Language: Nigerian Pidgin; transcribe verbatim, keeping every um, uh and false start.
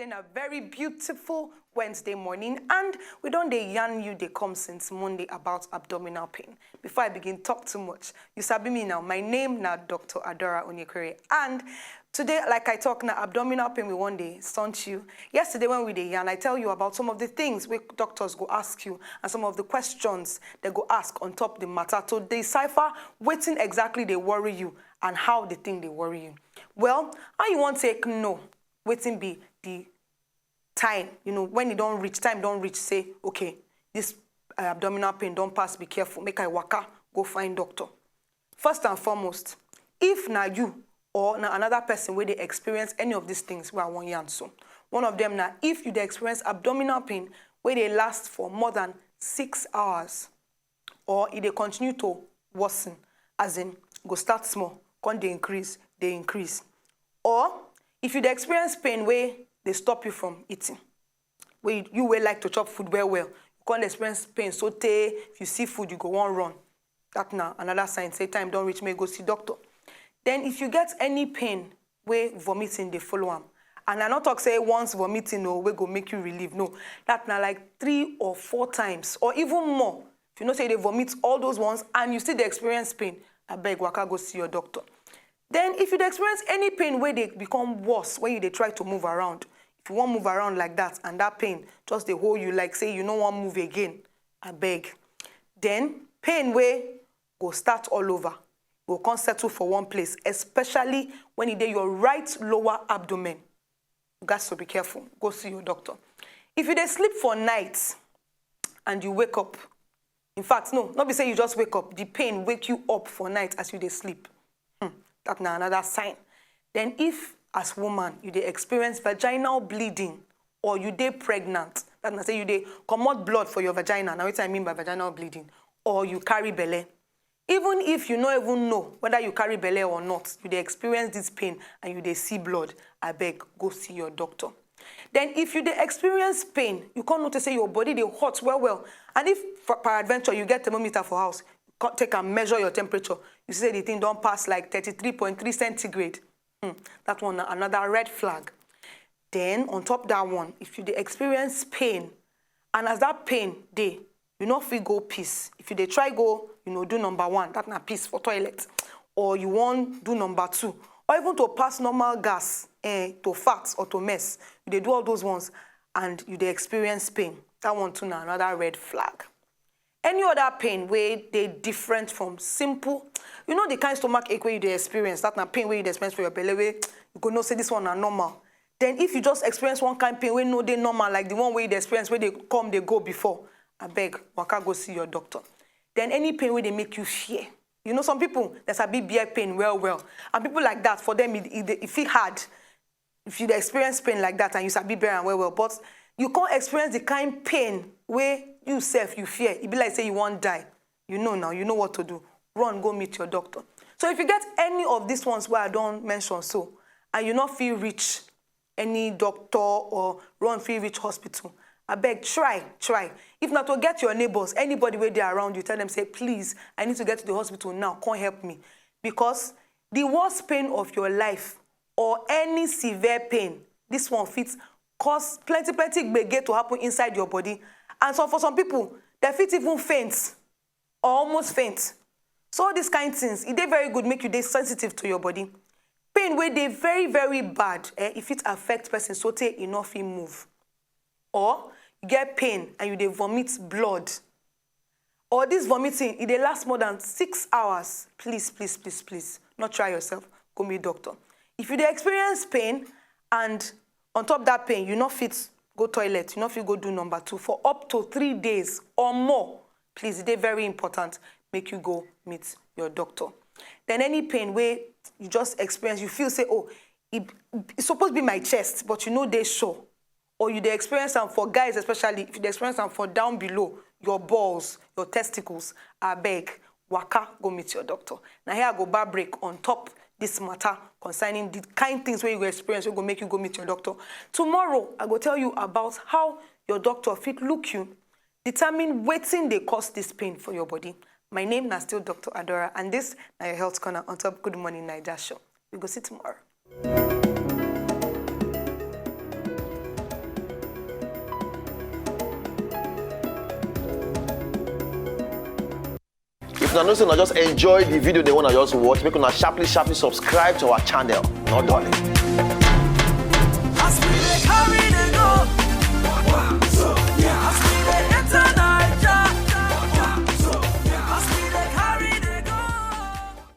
In a very beautiful Wednesday morning, and we don dey yarn you dey come since Monday about abdominal pain. Before I begin talk too much, you sabi me now. My name na Doctor Adora Onyekere, and today, like I talk, na abdominal pain we wan dey stunt you. Yesterday when we dey yarn, I tell you about some of the things wey doctors go ask you and some of the questions they go ask on top the matter to decipher wetin exactly dey worry you and how the thing dey worry you. Well, how you wan take know wetin be the time, you know, when e don reach, time don reach, say, okay, this uh, abdominal pain don pass, be careful, make I waka go find doctor. First and foremost, if na you or na another person wey dey experience any of these things wey I wan yarn so, one of them na if you dey experience abdominal pain wey dey last for more than six hours, or e dey continue to worsen, as in, go start small, come dey increase, dey increase. Or if you dey experience pain wey dey stop you from eating, wey you, you wey like to chop food well well, you come dey experience pain so tey if you see food, you go wan run. That na another sign say time don reach make you go see doctor. Then if you get any pain wey vomiting dey follow am, and I no talk say once vomiting o wey go make you relieve, no, that na like three or four times or even more. If you know say you dey vomit all those ones and you still dey experience pain, abeg waka go see your doctor. Then if you dey experience any pain wey dey become worse when you dey try to move around, if you wan move around like that and that pain just dey hold you like say you no wan move again, abeg. Then pain wey go start all over, go come settle for one place, especially when e dey your right lower abdomen. You gats to be careful, go see your doctor. If you dey sleep for night and you wake up, in fact, no, no be say you just wake up, the pain wake you up for night as you dey sleep. Hmm, that na another sign. Then if, as woman, you dey experience vaginal bleeding or you dey pregnant, that na say you dey comot blood for your vagina, na wetin I mean by vaginal bleeding, or you carry belle. Even if you no even know whether you carry belle or not, you dey experience this pain and you dey see blood, abeg, go see your doctor. Then if you dey experience pain, you come notice say your body dey hot well well, and if for peradventure you get thermometer for house, you come take am measure your temperature, you see say the thing don pass like thirty-three point three centigrade, hmm, that one na another red flag. Then on top that one, if you dey experience pain, and as that pain dey, you no fit go piss. If you dey try go, you know, do number one, that na piss for toilet, or you wan do number two, or even to pass normal gas, eh, to fart or to mess, you dey do all those ones and you dey experience pain. That one too na another red flag. Any other pain wey dey different from simple, you know, the kind stomach ache wey you dey experience, that na pain wey you dey experience for your belle, wey you go know say this one na normal. Then if you just experience one kind pain wey no dey normal, like the one wey you dey experience wey dey come dey go before, abeg, waka go see your doctor. Then any pain wey dey make you fear, you know, some people dey sabi bear pain well well, and people like that, for them, e, e, dey- e fit hard. If you dey experience pain like that and you sabi bear am well well, but you come experience the kind pain wey you sef you fear, e be like say you wan die. You know now, you know what to do. Run go meet your doctor. So if you get any of these ones wey I don mention so, and you no fit reach any doctor or run fit reach hospital, abeg, try, try. If na to get your neighbors, anybody wey dey around you, tell them say, please, I need to get to the hospital now, come help me. Because the worst pain of your life or any severe pain, this one fit cause plenty plenty gbege to happen inside your body, and so for some people, dem fit even faint or almost faint. So all these kind things, e dey very good make you dey sensitive to your body. Pain wey dey very very bad, eh, e fit affect person sotey e no fit move, or you get pain and you dey vomit blood, or this vomiting, e dey last more than six hours, please, please, please, please, no try yourself, go meet doctor. If you dey experience pain, and on top that pain, you no fit go toilet, you no fit go do number two for up to three days or more, please, e dey very important make you go meet your doctor. Then any pain wey you just experience, you feel say, oh, e, e suppose be my chest, but you no dey sure, or you dey experience am for guys, especially if you dey experience am for down below, your balls, your testicles, abeg, waka go meet your doctor. Na here I go bar break on top this matter concerning the kind things wey you go experience wey go make you go meet your doctor. Tomorrow, I go tell you about how your doctor fit look you, determine wetin dey cause this pain for your body. My name na still Doctor Adora, and this na your health corner on top Good Morning Naija show. We go see tomorrow. Una know say una just enjoy the video dem wey una just watch, make una sharply sharply subscribe to our channel. No dulling.